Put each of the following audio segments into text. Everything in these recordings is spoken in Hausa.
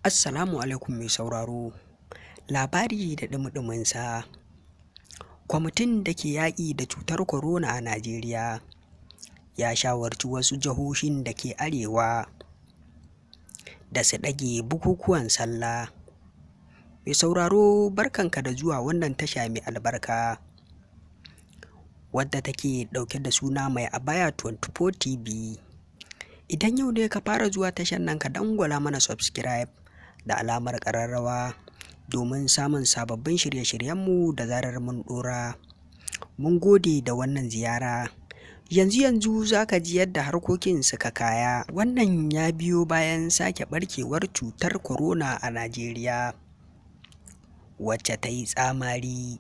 Assalamu alaikum mai sauraro. Labari da ɗumi-ɗuminsa. Kwamitin da ke yaƙi da cutar corona a Najeriya ya shawarci wasu jihohin da ke Arewa da su ɗage bukukuwan sallah. Mai sauraro, barkanka da zuwa wannan tasha mai albarka wadda take ɗauke da suna Mai Abaya 24 TV. Idan yau ne ka fara zuwa tashar nan, ka dangwala mana subscribe da alamar ƙararrawa domin samun sababbin shirye-shiryenmu da zarar mun ɗora. Mun gode da wannan ziyara. Yanzu yanzu za ka ji yadda harkokin suka kaya. Wannan ya biyo bayan sake ɓarkewar cutar corona a Najeriya, wacce ta yi tsamari.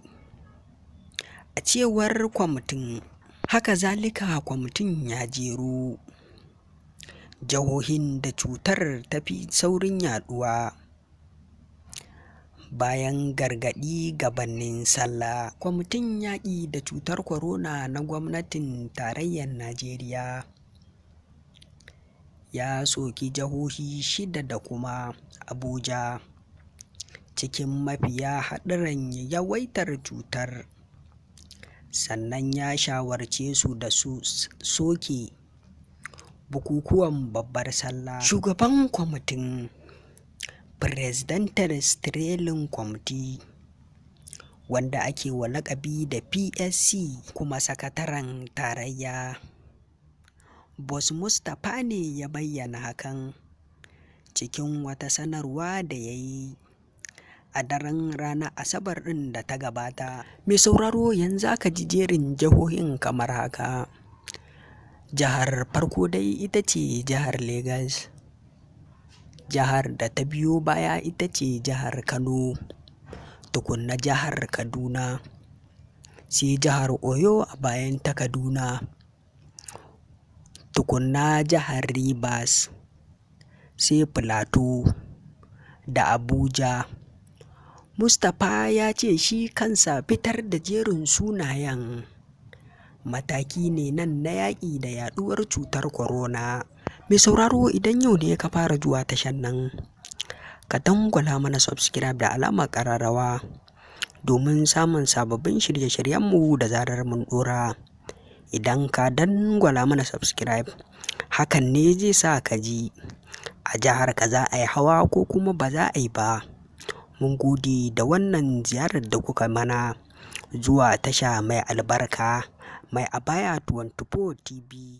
A cewar kwamitin, haka zalika kwamitin ya jero jihohin da cutar ta fi saurin yaɗuwa bayan gargaɗi gabanin sallah. Kwamitin yaƙi da cutar corona na gwamnatin tarayyar Najeriya ya soki jihohi shida da kuma Abuja cikin mafiya haɗarin yawaitar cutar, sannan ya shawarce su da su soke bukukuwan babbar sallah. Shugaban kwamitin, Presidential Steering Committee, wanda ake wa laƙabi da PSC, kuma sakataren tarayya Boss Mustapha ne ya bayyana hakan cikin wata sanarwa da ya yi a daren ranar Asabar ɗin da ta gabata. Mai sauraro, yanzu aka ji jerin jihohin kamar haka. Jihar farko dai ita ce jihar Legas. Jihar da ta biyo baya ita ce jihar Kano, tukunna jihar Kaduna, sai jihar Oyo a bayan ta Kaduna, tukunna jihar Rivers, sai Plateau da Abuja. Mustapha ya ce shi kansa fitar da jerin sunayen mataki ne nan na yaƙi da yaɗuwar cutar corona. Mai sauraro, idan yau ne ka fara zuwa tashar nan, ka dangwala mana subscribe da alamar ƙararrawa domin samun sababbin shirye-shiryenmu da zarar mun ɗora. Idan ka dangwala mana subscribe, hakan ne zai sa ka ji a jihar ka za a yi hawa ko kuma ba za a yi ba. Mun gode da wannan ziyarar da kuka mana zuwa tasha mai albarka, Mai Abaya 24 TV.